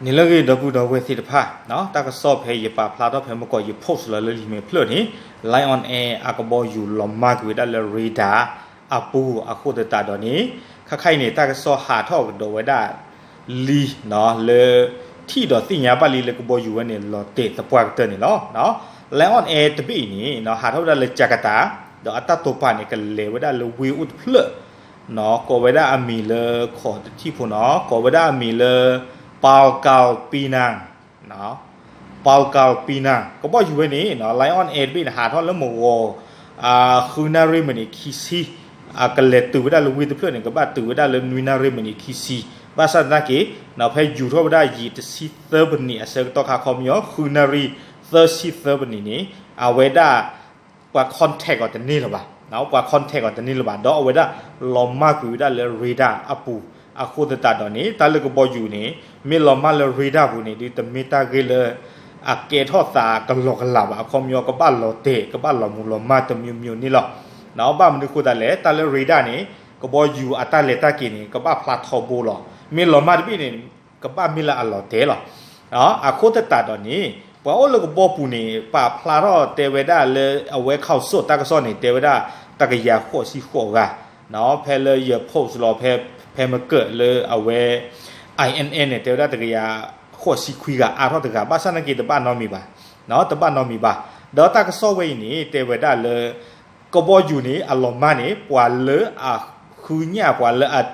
န့ၣ်လၢအဂ့ၢ် ဒီပုၢ်ဒီဝဲၢ်သ့ၣ်တဖၣ်, တၢ်ကစီၣ်ဖဲယပာ်ဖျါထီၣ်ဖဲမုၢ်ကီး ယ post လီၤလၢလံာ်မဲာ်ဖျၢၣ်န့ၣ်, Lion Air အကဘီယူၤလီၤမၢ်ကွံာ်ဝဲဒၣ်လၢ radar အပူၤအဃိသတးဒီးန့ၣ်, ခါခါအံၤန့ၣ် တၢ်ကစီၣ်ဟးထီၣ်ကဒီးဝဲဒၣ်လံ လၢ ထံၣ်ဒီးသ့ၣ်ညါဘၣ်လံလၢကဘီယူၤဝဲန့ၣ် လီၤတဲာ်သပှၢ်ကတၢၢ်န့ၣ်လီၤ. Lion Air တဘ့ၣ်အံၤန့ၣ် ဟးထီၣ်ဝဲဒၣ်လၢ Jakarta, ဒီးအတၢ်တိာ်ပာ်န့ၣ် ကလဲၤဝဲဒၣ်လၢဝ့ၢ်အိၣ်တဖျၢၣ်, ကိးဝဲဒၣ်အမံၤလၢ ခီးတထံၣ်ဖိနီၤ, ကိးဝဲဒၣ်အမံၤလၢ Pangkal Pinang, Pangkal Pinang ကဘီယူၤဝဲန့ၣ် Lion Air တဘ့ၣ်န့ၣ် ဟးထီၣ်လၢမုၢ်ဂီၤ ဃုနၣ်ရံၣ်မံးနံးခံဆံ, ကလဲၤတုၤဝဲဒၣ်လၢဝ့ၢ်တဖျၢၣ်န့ၣ် ကဘၣ်တုၤဝဲဒၣ်လၢနွံနၣ်ရံၣ်မံးနံးခံဆံ, ဘၣ်ဆၣ်သနာ်က့ ဖဲယူၤထီၣ်ဝဲဒၣ်ယံာ်တဆံသၢပနံးအဆၢကတီၢ်ခါ ခီပညီ ဃုနၣ်ရံၣ်သၢဆံသၢပနံးန့ၣ် အဝဲဒၣ် ပှၤ contact အီၤတန့ၢ်လၢၤဘၣ်, ပှၤ contact အီၤတန့ၢ်လၢၤဘၣ်, ဒီးအဝဲဒၣ်လီၤမၢ်ကွံာ်ဝဲဒၣ်လၢ radar အပူၤ, အဃိသတးဒီးန့ၣ် တၢ်လၢကဘီယူၤန့ၣ် မ့ၢ်လီၤမၢ်လၢ radar ပူၤန့ၣ် ဒုးတမ့ၢ်တၢ်ဂ့ၢ်လၢ အကဲထီၣ်သးကလီကလးဘၣ်, အခီပညီကဘၣ်လီၤတဲာ် ကဘၣ်လီၤမုၢ်လီၤမၢ်တမံၤမံၤန့ၣ်လီၤ. ဘၣ်မနုၤအဃိသတးလဲၣ်, တၢ်လၢ radar န့ၣ် ကဘီယူၤအတၢ်လဲၤတၢ်က့ၤန့ၣ် ကဘၣ်ဖျါထီဘိလီၤ. မ့ၢ်လီၤမၢ်တဘ့ၣ်န့ၣ် ကဘၣ်မ့ၢ်လၢအလီၤတဲာ်လီၤ. အဃိသတးဒီးန့ၣ် ပှၤအိၣ်လၢကဘီပူၤန့ၣ် ပာ်ဖျါထီၣ်တဲဝဲဒၣ်လၢအဝဲ ခီၣ်စိၣ်တၢ်ကစီၣ်န့ၣ် တဲဝဲဒၣ်တကယၤဃိးဆံဃိးဂၤ, ဖဲလၢယ post လီၤ ဖဲမုၢ်ကီးလၢအဝဲ I N N န့ၣ် တဲဝဲဒၣ်တကယၤဃိးဆံခွံဂၤ အါထီၣ်တဂၤ, ဘၣ်ဆၣ်သနာ်က့တဘၣ်နီတမံၤဘၣ်, တဘၣ်နီတမံၤဘၣ်. ဒီးတၢ်ကစီၣ်ဝဲအံၤန့ၣ် တဲဝဲဒၣ်လၢ ကဘီယူၤန့ၣ် အလီၤမၢ်န့ၣ် ပှၤလၢအဃုညၣ် ပှၤလၢ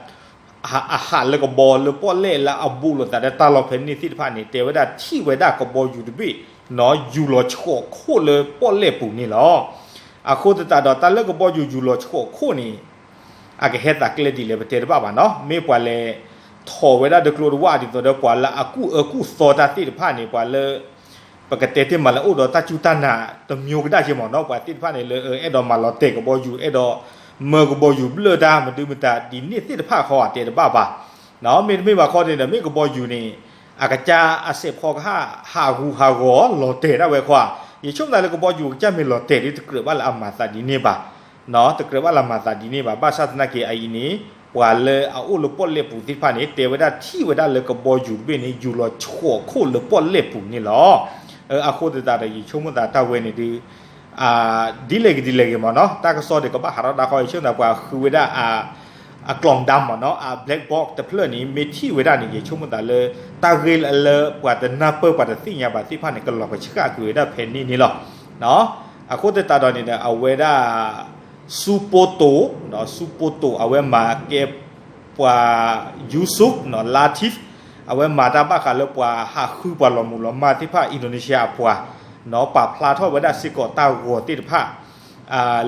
အဟးလၢကဘီလၢပီၣ်လဲၣ်လၢအဘူးလိာ်သးဒီးတၢ်လီၢ်ဖဲန့ၣ်သ့ၣ်တဖၣ်န့ၣ် တဲဝဲဒၣ်ထံၣ်ဝဲဒၣ်ကဘီယူၤတဘ့ၣ် ယူၤလီၤဆှိးခိၣ်လၢပီၣ်လဲၣ်ပူၤန့ၣ်လီၤ. အဃိသတးဒီးတၢ်လၢကဘီယူၤယူၤလီၤဆှိးခိၣ်န့ၣ် အကဟဲသးကျဲဒ်လဲၣ် ပတဲတဘၣ်ဘၣ်နီၤ, မ့ၢ်ပှၤလဲၤထီၣ်ဝဲဒၣ်ဒၢကျိတဝၣ် ဒ်သိးဒီးပှၤလၢအကူၣ်အၢကူၣ်သီတၢ်သ့ၣ်တဖၣ်န့ၣ် ပှၤလၢ ပကတဲတ့ၢ်မးလၢအိၣ်ဒီးတၢ်စူၢ်တၢ်နာ်တမျိုးကဒၣ်က့မးနီၤ, ပှၤသ့ၣ်တဖၣ်န့ၣ်လၢအဲၣ်ဒိးမၤလီၤတဲာ်ကဘီယူၤ အဲၣ်ဒိးမၢကဘီယူၤဘျၢၣ်တၢ်မနုၤမတၤဒ်န့ၣ်သ့ၣ်တဖၣ်ဃီဧါ တဲတဘၣ်ဘၣ်. မ့တမ့ၢ်ဘၣ်ခီန့ၣ်ဒီး မ့ၢ်ကဘီယူၤန့ၣ် အကစၢ်အစဲးဖီကဟၣ် ဟးဂူာ်ဟးဂီၤလီၤတဲာ်ဒၣ်ဝဲဃီဧါ, ယဆိကမိၣ်သးလၢကဘီယူၤကစၢ်မ့ၢ်လီၤတဲာ်ဒီး တကြၢးဘၣ်လၢအမၤသးဒ်န့ၣ်ဘၣ် တကြၢးဘၣ်လၢမၤသးဒ်န့ၣ်ဘၣ်. ဘၣ်ဆၣ်သနာ်က့အအံၤန့ၣ် ပှၤလၢအအိၣ်လၢပီၣ်လဲၣ်ပူၤသ့ၣ်တဖၣ်န့ၣ် တဲဝဲဒၣ်ထံၣ်ဝဲဒၣ်လၢကဘီယူၤတဘ့ၣ်န့ၣ် ယူၤလီၤဆှိးခိၣ်လၢပီၣ်လဲၣ်ပူၤန့ၣ်လီၤ. အဃိသတးဒီး ယဆိကမိၣ်သးတၢ်ဝဲန့ၣ်ဒုး ဒ်လဲၣ်ဂ့ၤဒ်လဲၣ်ဂ့ၤမးနီၤ, တၢ်ကစီၣ်ဒီးကဘၣ်ဟးထီၣ်ဒၣ်ဃီ ယဆိကမိၣ်သးပှၤဃုဝဲဒၣ် အကျီၢ်ဒၢမးနီၤ, အ black box တဖျၢၣ်န့ၣ် မ့ၢ်ထံၣ်ဝဲဒၣ်န့ၣ် ယဆိကမိၣ်သးလၢ တၢ်ဂ့ၢ်လၢပှၤတနၢ်ပၢၢ်ပှၤတသ့ၣ်ညါဘၣ်သ့ၣ်တဖၣ်န့ၣ် ကလီၤကဆှၣ်ကွံာ်ဝဲဒၣ်ဖဲန့ၣ်န့ၣ်လီၤ. အဃိသတးဒီးန့ၣ်ဒီး အဝဲဒၣ် စူပိတိၣ်, စူပိတိၣ် အဝဲမၤကဲ ပှၤ Yusuf Latif အဝဲမၤတၢ်ဘၣ်ဃးလၢပှၤဟးဃုပှၤလီၤမုၢ်လီၤမၢ်သ့ၣ်တဖၣ် Indonesia အပှၤ ပာ်ဖျါထီၣ်ဝဲဒၣ်စ့ၢ်ကီးတၢ်ဂီၤသ့ၣ်တဖၣ်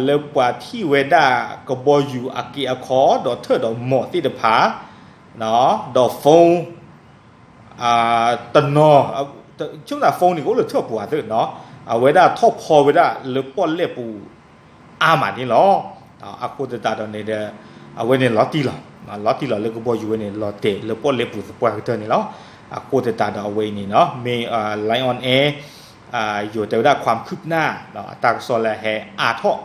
လၢပှၤထံၣ်ဝဲဒၣ်ကဘီယူၤအက့အခီ ဒီးထၢၣ်ဒီးမိာ်သ့ၣ်တဖၣ် ဒီး phone တနီၤ ဆိကမိၣ်သး phone န့ၣ် ကအိၣ်လၢထၢၣ်ပူၤဧါသ့ၣ်နီၤ, အဝဲဒၣ်ထီၣ်ဖီဝဲဒၣ်လၢပီၣ်လဲၣ်ပူၤအါမးန့ၣ်လီၤ. အဃိသတးဒီးန့ၣ်ဒီး အဝဲန့ၣ်လီၤတံၢ်လီၤ, လီၤတံၢ်လီၤလၢကဘီယူၤဝဲန့ၣ် လီၤတဲာ်လၢပီၣ်လဲၣ်ပူၤသပှၢ်ကတၢၢ်န့ၣ်လီၤ. အဃိသတးဒီးအဝဲအံၤန့ၣ်နီၤ မ့ၢ် Lion Air ယိၤတဲဝဲဒၣ် ความคืบหน้า အတၢ်ကစီၣ်လၢဟဲအါထီၣ်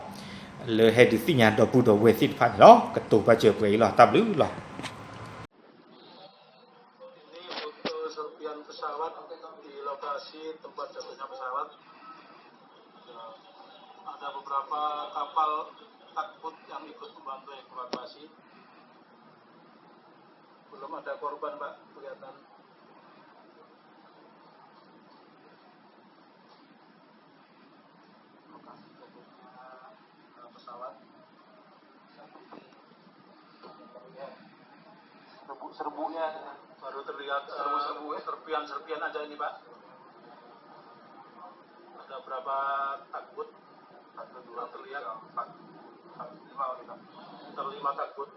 လၢဟဲဒုးသ့ၣ်ညါဒီပုၢ်ဒီဝဲၢ်သ့ၣ်တဖၣ်န့ၣ်လီၤ. ကတိၤဘၣ်စၢၤပှဲၤအံၤလီၤ. တၢ်ဘျုးလီၤ. Ini untuk serpihan pesawat di lokasi tempat jatuhnya pesawat. Ya, ada beberapa kapal takbut yang ikut membantu evakuasi. Belum ada korban, Pak, kelihatan. Lokasi jatuhnya, eh, pesawat. Serbuk-serbuknya. Baru terlihat, eh, serbuk-serbuk, ya, serpihan-serpihan aja ini, Pak. Ada berapa takbut? Satu, dua, terlihat tiga, empat, empat, lima, lima. Terlima takbut.